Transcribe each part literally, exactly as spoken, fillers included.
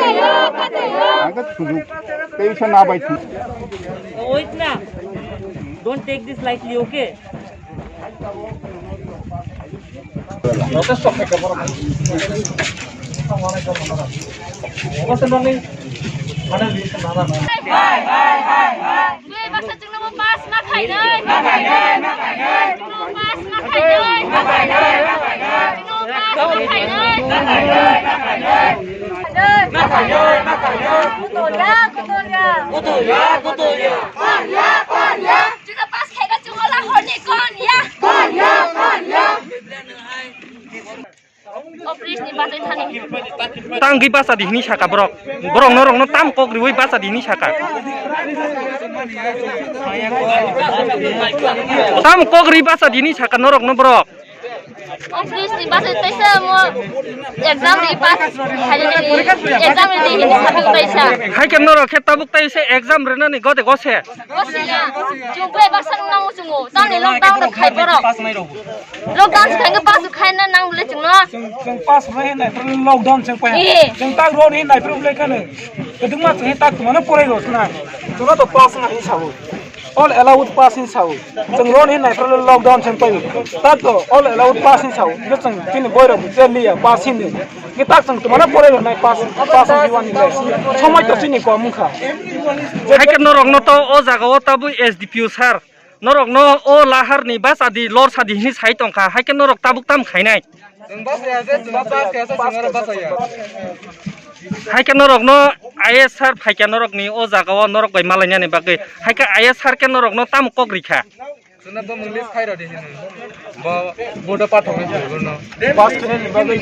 Ang khe thujuk. Tei wngsa na bai thung. Wait na. Don't take this lightly, okay? Tei baksa chwngno pass ma khainai. Chwngno pass ma khainai. Chwngno pass ma khainai. Kuturia, kuturia. Kuturia, kuturia. Chwngno pass khaina chwngno la horni kon ya. Kon ya, kon ya. Office ni bachai thani. Tangwi bacha di hini saka borok. Borok norok no tam kok riwi bacha di hini saka. Tam kok ri bacha di hini saka norok no borok. Office ni bachai taisa mo exam ri pass. Exam ri hini saka taisa. Hai ke norok khe tabuk taisa exam rina ni gode gose. Gose ya. Chung bai baksa nang chungo. Tani lockdown da khai borok. Lockdown se khainga pass khaina nang le chwngno. Chwng, chwng pass rwna hinai phuru lockdown chwng paha. Eh. Chwng tak rwna hinai phuru le khano. Kwdwkma chwng tak tongmano porai rw sna. Joto pass wngkha hinwi sao. All allowed pass hinwi sao. Chwng roni hinwi naithok lockdown se wngpai. Tak to all allowed pass hinwi sao. Hwnkhe chwng chini boirok je liya pass hinwi. Hwnkhe tak chwng twmano poroi rwnai pass, pass wngwi wani le. Somoi to chini kom wngkha. Haikhe norokno to o jaga o tabuk S D P O sir. Norokno o laharni bachadi, lor sadi hinwi sai tongkha. Haikhe norok tabuk tam khainai. Nwng bachaya je, chwngno pass khaiyasa, chwng oro bachaya. Haikhe norokno I A S sir phaikha norokni o jagao norok bai malainani bagwi. Haikhe I A S sir khe norokno tamo kok rikha? Chwngno bo mung list khai rwdi hinwi. Bo bodo pathogwi phaibo no. Pass khainani bagwi,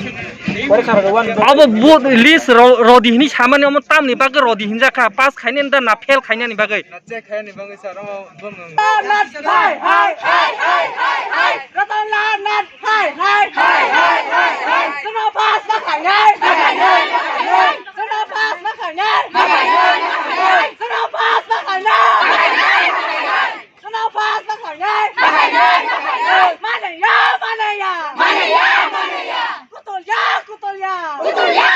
porikha rwdi wani bagwi. Abo bo list ro-, rwdi hinwi samani omo tamni bagwi rwdi hinjakha, pass khainani da na fail khainani bagwi? Na check khainani bagwi sir, omo bo nwng. Nat hai hai hai hai hai hai. Ratan Lal Nat hai hai hai hai hai hai. Chwngno pass ma khainai. Ma khainai, ma khainai. Chwngno pass ma khainai. Ma khainai, ma khainai. Chwngno pass ma khainai. Ma khainai, ma khainai. Chwngno pass ma khainai. Ma khainai, ma khainai. Manaya, manaya. Manaya, manaya. Kutulya, kutulya. Kutulya,